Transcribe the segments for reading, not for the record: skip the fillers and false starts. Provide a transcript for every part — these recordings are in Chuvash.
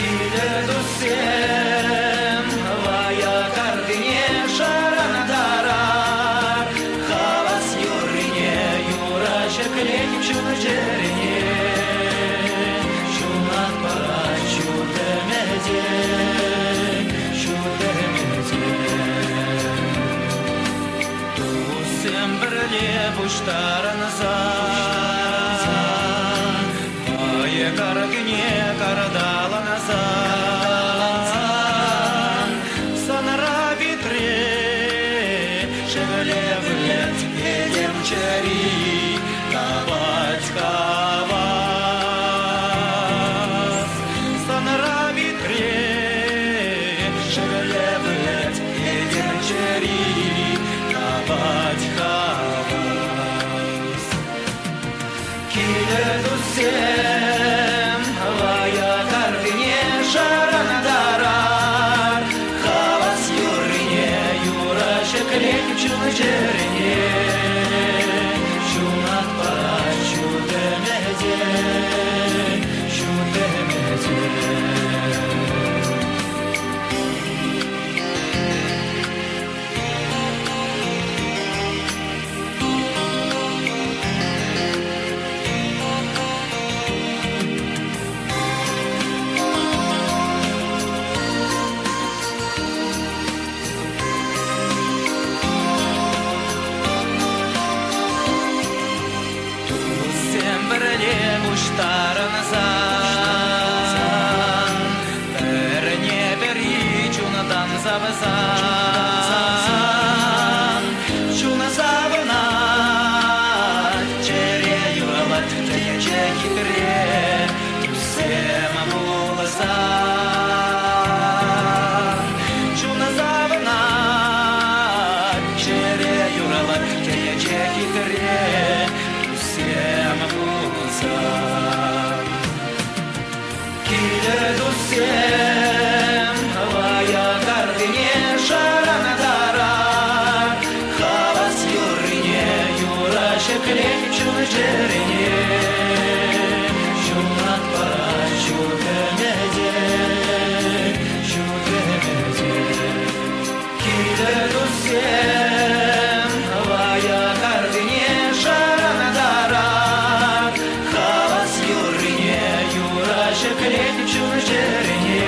Килӗр туссем, вая картине шӑрантарар, хавас юррине юра ҫӗклет чун-чӗрене. Ҫунат парать ҫут ӗмӗте, ҫут ӗмӗте. Туссем пӗрле пуҫтарӑнсан Вӑйӑ каркине карталансан Сӑнра витре шевле вылять этем чӗри тапать хавас. Сӑнра витре шевле вылять этем чӗри тапать хавас. Килӗр туссем, вая картине шӑрантарар, хавас юррине юрӑ ҫӗклет чун-чӗрене. Ҫунат парать ҫут ӗмӗте, ҫут ӗмӗте. Туссем пӗрле пуҫтарӑнсан пӗрне-пӗри чунтан савсан чун савӑнать, чӗре юрлать, тӗнче хитре, туссем пулсан. Чун савӑнать, чӗре юрлать, тӗнче хитре, туссем пулсан. Килӗр туссем, вая картине шӑрантарар, хавас юррине юра ҫӗклет чун-чӗрене. Ҫунат парать ҫут ӗмӗте, ҫут ӗмӗте. Килӗр туссем, вая картине шӑрантарар, хавас юррине юра ҫӗклет чун-чӗрене.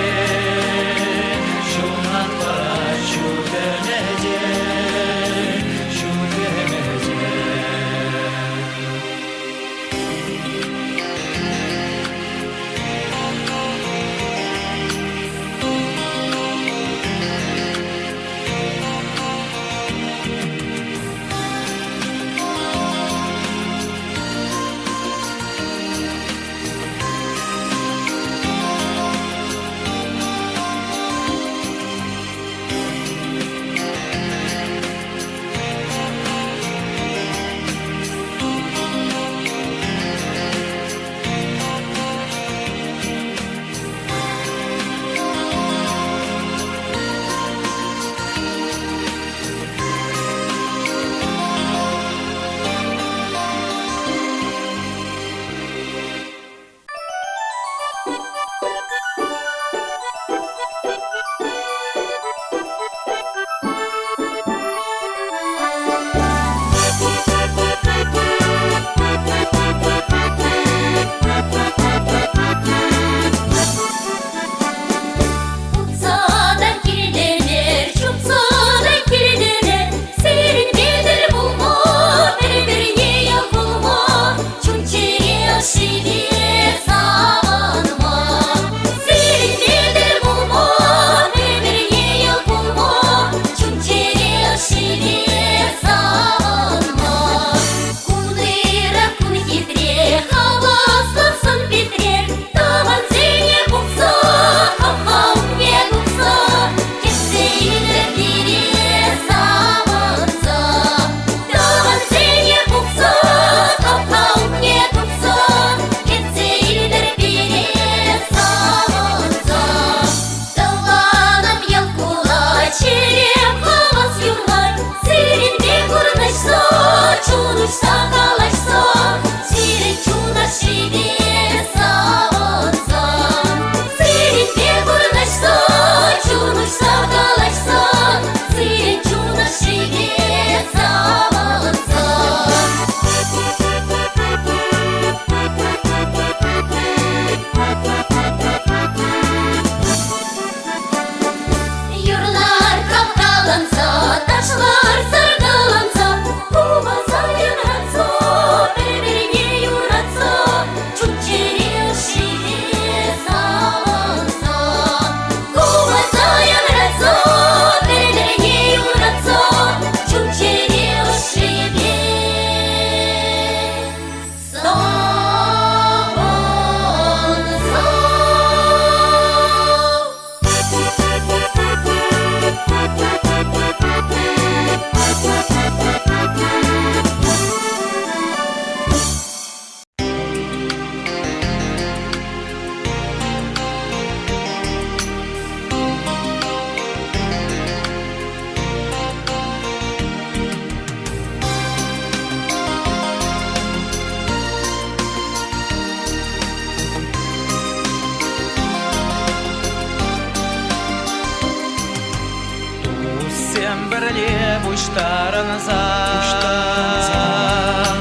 Туссем пӗрле пуҫтарӑнсан,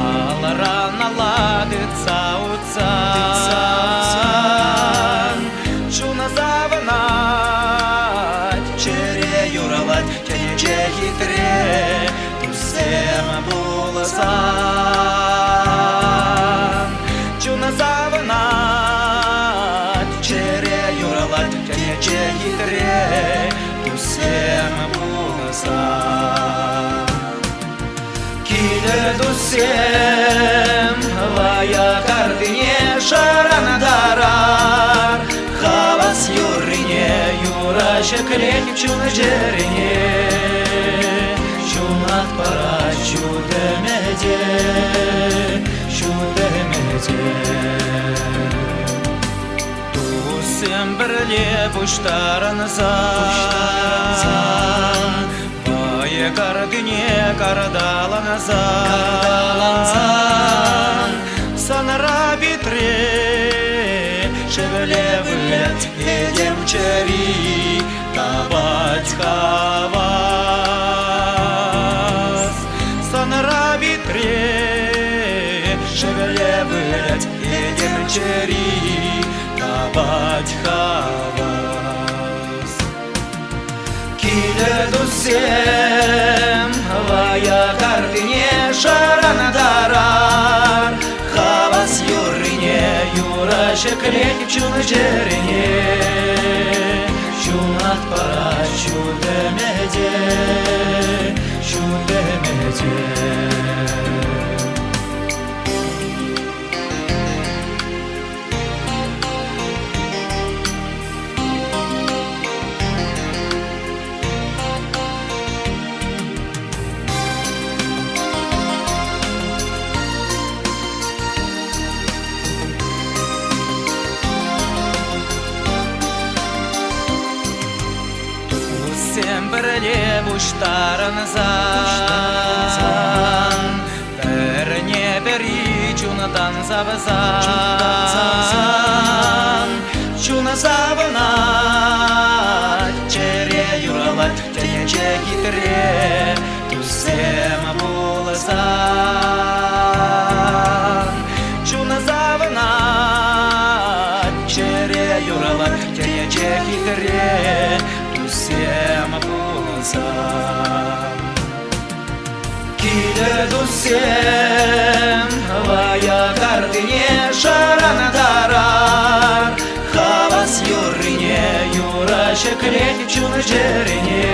алӑран алла тытса утсан, чуна савӑнать, чӗре юралать, тӗнче хитре, туссем пулсан. Чуна савӑнать, чӗре юралать, тӗнче хитре, туссем пулсан. Килӗ туссем, вая картине шӑрантарар, хавас юррине юра ҫӗклет чун-чӗрене. Ҫунат парать ҫут ӗмӗте, ҫут ӗмӗте. Туссем пӗрле пуҫтарӑнсан, вӑйӑ картине карталансан, санра питре шевле вылять этем чӗри тапать хавас. Санра питре шевле вылять этем чӗри тапать хавас. Килӗ туссем вая картине шӑрантарар, хавас юррине юра ҫӗклет чун-чӗрене. Ҫунат парать ҫут ӗмӗте, ҫут ӗмӗте. Туссем пӗрле пуҫтарӑнсан Пӗрне-пӗри чунтан савсан, чун савӑнать, чӗре юралать, тӗнче хитре, туссем пулсан. Чун савӑнать, чӗре юралать, тӗнче хитре, туссем пулсан. Килӗ туссем вая картине шӑрантарар, хавас юррине юра ҫӗклет чун-чӗрене.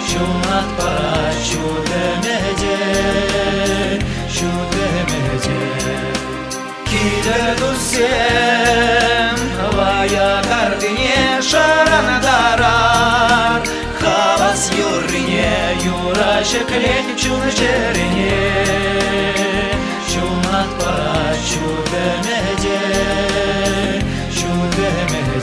Ҫунат парать ҫут ӗмӗте, ҫут ӗмӗте. Килӗ туссем вая картине шӑрантарар, хавас юррине юра ҫӗклет чун-чӗрене. Ҫунат парать ҫут ӗмӗте, ҫут ӗмӗте.